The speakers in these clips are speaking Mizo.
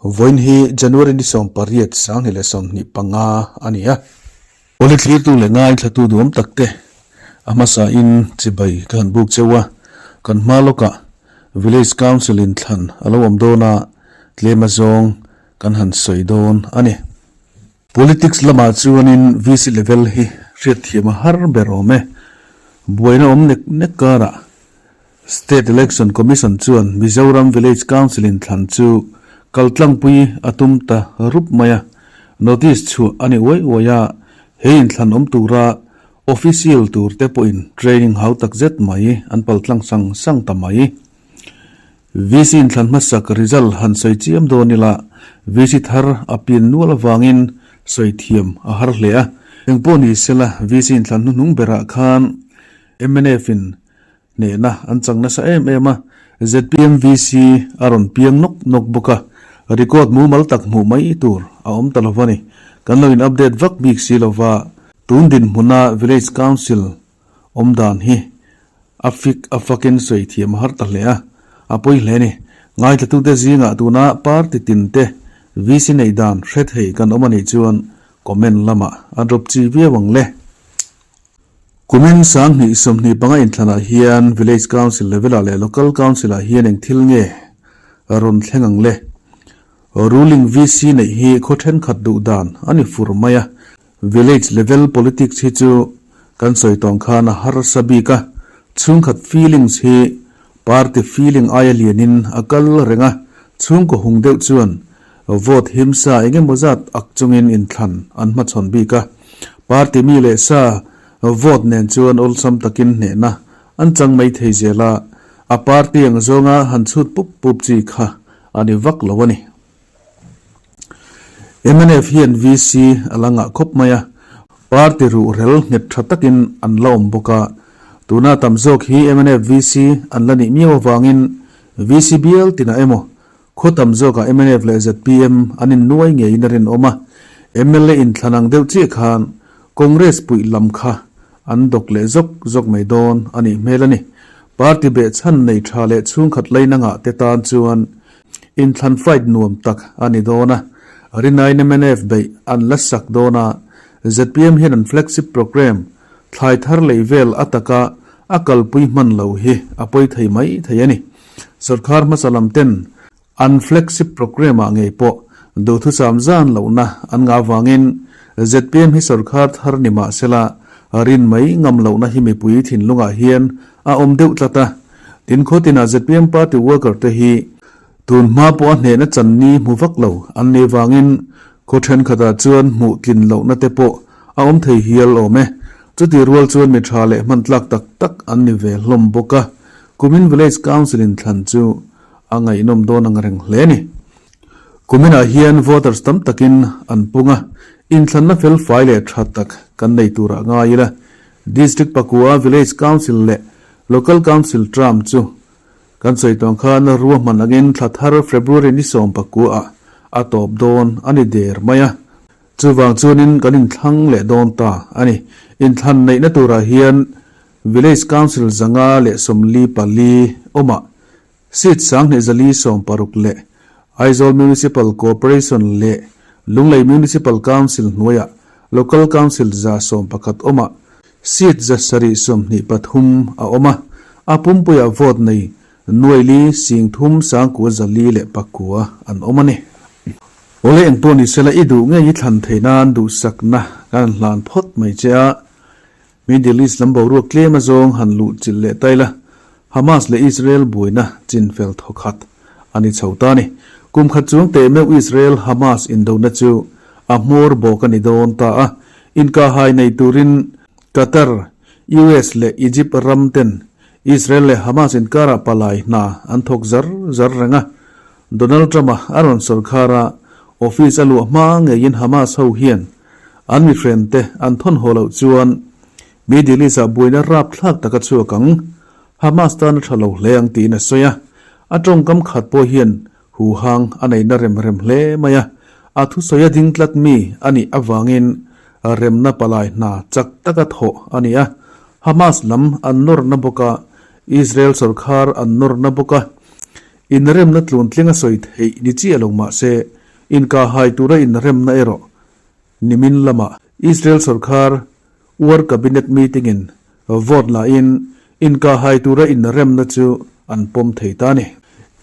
Vawiin hi January ni 18 2025 a ni a. Awle thlirtu leh ngaithlatu duhawm tak te a hmasa in chibai ka han buk cheu a, kan hma lawkah Village Council in thlan a lo awm dawn a, tlem azawng kan han sawi dawn a ni. Politics lamah chuanin VC level hi hriatthiam a har ber awm e. Buaina awm nek nek karah State Election Commission chuan Mizoram Village Council in thlan chu kaltlangpui a tum ta rup mai a. Notice chhuah a ni uai uai a, he inthlan awm tura official tur te pawhin training hau tak zet mai an paltlang sang sang ta mai. VC inthlan hmasak result han sawi chiam dawn ila, VC thar a pian nual avangin sawi thiam a har hle a. Engpawh ni sela, VC inthlan hnuhnung berah khan mnf in hnehna an chang nasa em em a, zpm VC a rawn piang nawk nawk bawk a, record mumal tak hmuh mai tur a awm ta lo a ni. Kan lo in update vak bik si lova, tun dinhmuna Village Council awm dan hi a fik a fakin sawi thiam a har ta hle a, a pawi hle a ni. Ngaithlatute zingah tuna party tin te VC neih dan hre thei kan awm a nih chuan comment lamah a drop chi viau ang le. Kumin 2025 inthlanah hian Village Council level ah leh Local Council ah hian eng thil nge rawn thleng ang le? Ruling VC neih hi khaw thenkhat duh dan a ni fur mai a, Village level politics hi chu kan sawi tawng khan a harsa bik a, chhungkhat feelings hi party feeling aia lianin a kal reng a, chhungkaw hung deuh chuan vote himsa eng emaw zat ak chungin inthlan an hmachhawn bik a, party mi leh sa vote nen chuan awlsam takin hnehna an chang mai thei zel a, a party ang zawnga han chhut pup pup chi kha a ni vak lo a ni. Mnf hian VC a la ngah khawp mai a, party ruhrel nghet tha takin an la awm bawk a. Tuna tam zawk hi mnf VC an la nih miau avangin VC bial tinah emaw khaw tam zawkah mnf leh zpm an innuai ngeiin a rinawm a. Mla inthlan ang deuh chiah khan Congress puih lam kha an dawk leh zawk zawk mai dawn a nih hmel a ni. Party behchhan nei tha leh chhungkhat lainangah te tan chuan Inthlan fight nuam tak a ni dawn a, Rinain mnf beih an la sak dawn a, zpm hian an flagship programme thlai thar lei vel a taka a kalpui hman lo hi a pawi thei mai thei a ni. Sorkar hmasa lam ten an flagship programme ah ngei pawh duhthusam zan lohna an ngah avangin zpm hi sorkar thar ni mah sela rin mai ngam lohna hi mipui thinlungah hian a awm deuh tlat a. Tin khawtinah zpm party worker te hi tun hma pawh a hnehna channi hmu vak lo an nih vangin khaw thenkhatah chuan hmuh tlin lohna te pawh a awm thei hial awm e. Chutih rual chuan mi tha leh hman tlak tak tak an ni ve hlawm bawk a, kumin Village Council in thlan chu a ngaihnawm dawn ang reng hle a ni. Kuminah hian voters tam takin an pung a, inthlanna fel fai leh tha tak kan nei turah ngai ila, District pakua Village Council leh Local Council term chu kan sawi tawng khan ruahman angin thla thar February ni 19 ah a tawp dawn a ni der mai a. Chuvang chuanin kan inthlang leh dawn ta a ni. Inthlan neihna turah hian Village Council 544 awmah seat 2460 leh Aizawl Municipal Corporation leh Lunglei Municipal Council hnuaiah Local Council 111 awmah Seat 723 a awm a, a pumpuiah vote nei nuaili sing thum sangkua zali leh pakua an awm a ni. Awle engpawh ni sela i duh ngei i thlan thei nan duhsakna kan hlan phawt mai che a, Middle East lam boruak tlem azawng han luh chilh leh ta ila, Hamas leh Israel buaina chinfel thawkhat a ni chho ta a ni. Kum khat chuang teh meuh Israel Hamas indona chu a hmawr bawk a ni dawn ta a, inkahhai nei turin Qatar, US leh Egypt ram ten Israel leh Hamas inkarah palai hna an thawk zar zar reng a. Donald Trump-a a rawn sawrkhar a, office a luah hma ngeiin Hamas ho hian an mihrente an thawn haw loh chuan Middle East-ah buaina rapthlak tak a chhuak ang. Hamas tan a tha lo hle ang tiin a sawi a, a tawngkam khat pawh hian huhang a neihna rem rem hle mai a, a thusawi a ding tlat mi a nih avangin remna palai hna chak taka thawh a ni a, Hamas lam an nawrna bawk a, Israel sorkar an nawrna bawk a. Inremna tluntling a sawi theih ni chiah lo mah se, inkahhai tura inremna erawh nimin lamah Israel sorkar War Cabinet meeting-in vote lahin inkahhai tura inremna chu an pawm thei ta a ni.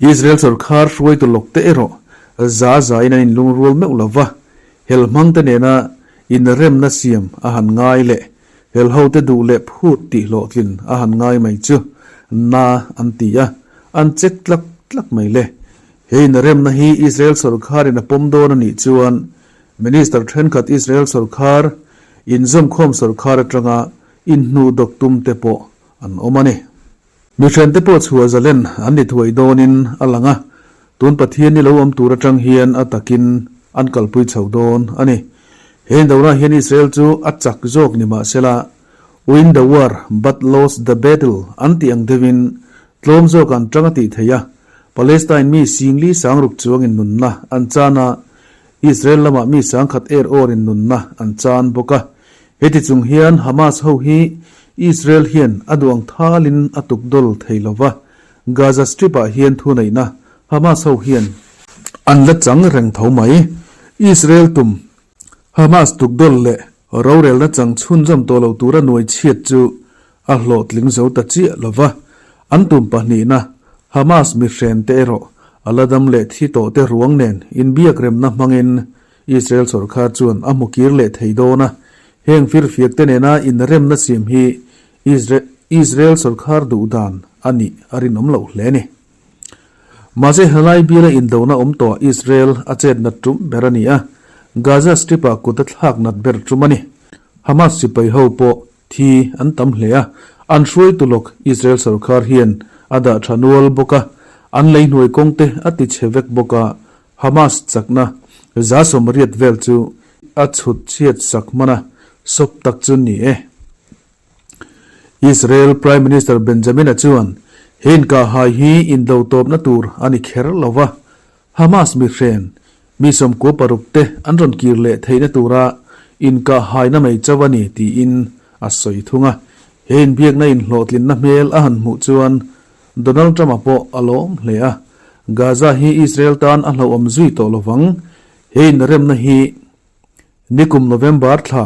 Israel sorkar hruaitu lawkte erawh za zain an inlungrual meuh lo va, hel hmangte nena inremna siam a han ngai leh Helhote duh leh phut tih hlawhtlin a han ngai mai chu na an ti a, an check tlak tlak mai le. He inremna hi Israel sorkharin a pawm dawn a nih chuan Minister thenkhat Israel sorkhar, inzawmkhawm sorkhar atanga inhnuhdawk tum te pawh an awm a ni. Mihrente pawh chhuah zalen an ni thuai dawnin a lang a, tun Pathian ni lo awm tur atang hian a takin an kalpui chho dawn a ni. He indona hian Israel chu a chak zawk ni mah sela, Win the war but lost the battle an tih ang deuhin tlawm zawk an tang a tih theih a, Palestine mi singli sangruk chuangin nunna an chan a, Israel lamah mi sangkhat er awrin nunna an chan bawk a. Heti chung hian Hamas ho hi Israel hian a duang thalin a tukdawl thei lo va, Gaza Strip-ah hian thuneihna Hamas ho hian an la chang reng tho mai. Israel tum Hamas tukdawl leh rorelna chang chhunzawm tawh lo tura nuai chhiat chu a hlawhtling zo ta chiah lo va, an tum pahnihna Hamas mihrente erawh a la dam leh thi tawhte ruang nen inbiakremna hmangin Israel sorkar chuan a hmu kir leh thei dawn a, heng firfiakte nena inremna siam hi Israel sorkar duh dan a nih a rinawm loh hle a ni. Mahse helai biala indona awm tawh Israel a chet nat tum ber a ni a, Gaza Strip-ah kut a thlak nat ber tum a ni. Hamas sipai ho pawh thi an tam hle a, an hruaitu lawk Israel sorkar hian a dah tha nual bawk a, an lei hnuai kawngte a ti chhe vek bawk a, Hamas chakna 180 vel chu a chhut chhiat sak hman a, sawp tak chu ni e. Israel Prime Minister Benjamin-a chuan he inkahhai hi indo tawpna tur a ni kher lo va, Hamas mihren mi 96 te an rawn kir leh theihna tura inkahhaina mai chauh a ni tiin a sawi thung a. He inbiakna inhlawhtlinna hmel a han hmuh chuan Donald Trump-a pawh a lawm hle a, Gaza hi Israel tan a hlauhawm zui tawh lovang. He inremna hi nikum November thla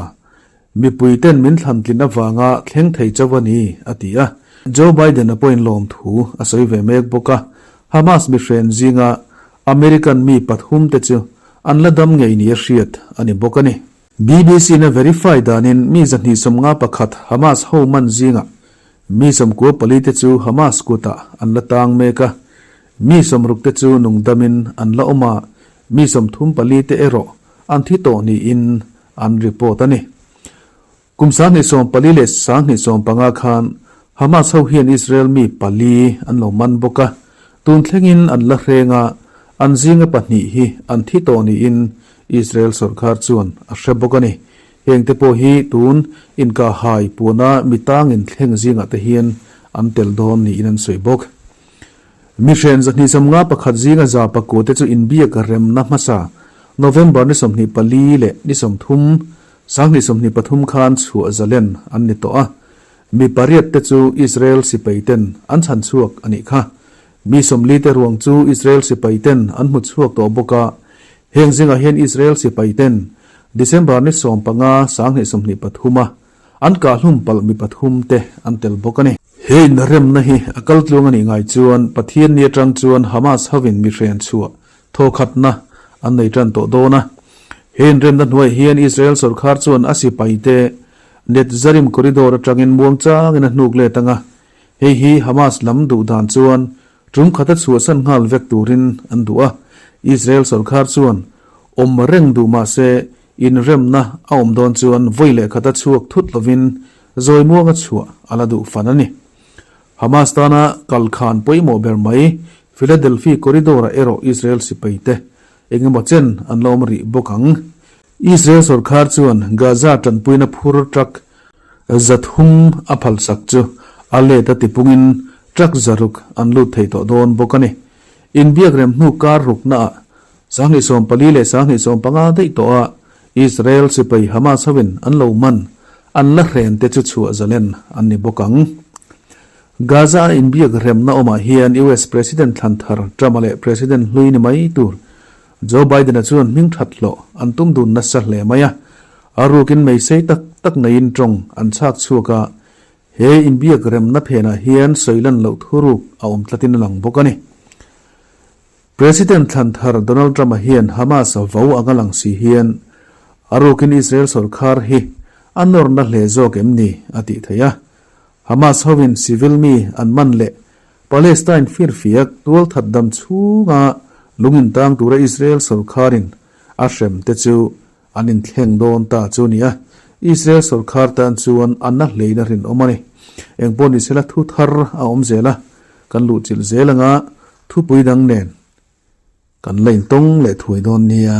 mipui ten min thlantlin avanga thleng thei chauh a ni, a ti a. Joe Biden-a pawhin lawmthu a sawi ve mek bawk a, Hamas mihren zinga American mi pathum te chu an la dam ngei nia hriat a ni bawk a ni. BBC-na verify danin mi 251 Hamas ho man zingah Mi 94 te chu Hamas kutah an la tang mek a, mi 60 te chu nungdamin an la awm a, mi 34 te erawh an thi tawh niin an report a ni. Kum 2014 leh 2015 khan Hamas ho hian Israel mi pali an lo man bawk a, tun thlengin an la hreng a, an zinga pahnih hi an thi tawh niin Israel sorkar chuan a hre bawk a ni. Heng te pawh hi tun inkahhai puana mi tangin thleng zingah te hian an tel dawn niin an sawi bawk. Mihren 251 zinga 109 te chu inbiak remna hmasa November ni 24 leh ni 30, 2023 khan chhuah zalen an ni tawh a. Mi pariat te chu Israel sipai ten an chhan chhuak a nih kha. Mi 40 te ruang chu Israel sipai ten an hmu chhuak tawh bawk a. Heng zingah hian Israel sipai ten December ni 15, 2023 a an kahhlum palh mi pathum te an tel bawk a ni. He inremna hi a kal tluang a nih ngai chuan Pathian ni atang chuan Hamas hovin mi hren chhuah thawkhatna an nei tan tawh dawn a. He inremna hnuaiah hian Israel sorkar chuan a sipai te Netzarim corridor atangin muangchangin a hnuk let ang a, hei hi Hamas lam duh dan chuan Tum khata chhuahsan nghal vek turin an duh a, Israel sorkar chuan awm reng duh mah se inremna a awm dawn chuan vawi leh khata chhuak thut lovin zawi muanga chhuah a la duh fan a ni. Hamas tana kalkhan pawimawh ber mai Philadelphia corridor-ah erawh Israel sipaite eng emaw chen an la awm rih bawk ang. Israel sorkar chuan Gaza tanpuina phur truck 300 a phalsak chu a let a tipungin truck 600 an lut thei tawh dawn bawk a ni. Inbiak rem hnu kar ruknaah 2014 leh 2015 daih tawha Israel sipai Hamas hovin an lo man an la hren te chu chhuah zalen an ni bawk ang. Gaza a inbiak remna awmah hian US President thlan thar Trump-a leh President hlui ni mai tur Joe Biden-a chuan hming that hlawh an tum dun nasa hle mai a. A rukin meisei tak tak neiin tawng an chhak chhuak a, he inbiak remna phenah hian sawi lan loh thuruk a awm tlatin a lang bawk a ni. President thlan thar Donald Trump-a hian Hamas vo anga lang si hian a rukin Israel sorkar hi a nawrna hle zawk em ni a tih theih a. Hamas hovin civil mi an man leh Palestine firfiak tualthat dam chhunga lung intang tura Israel sorkarin a hrem te chu an inthleng dawn ta chu a ni a, Israel sorkar tan chuan a na hlein a rinawm a ni. Engpawh ni sela thu thar a awm zel a, kan luhchilh zel anga thupui dang nen kan la intawng leh thuai dawn nia.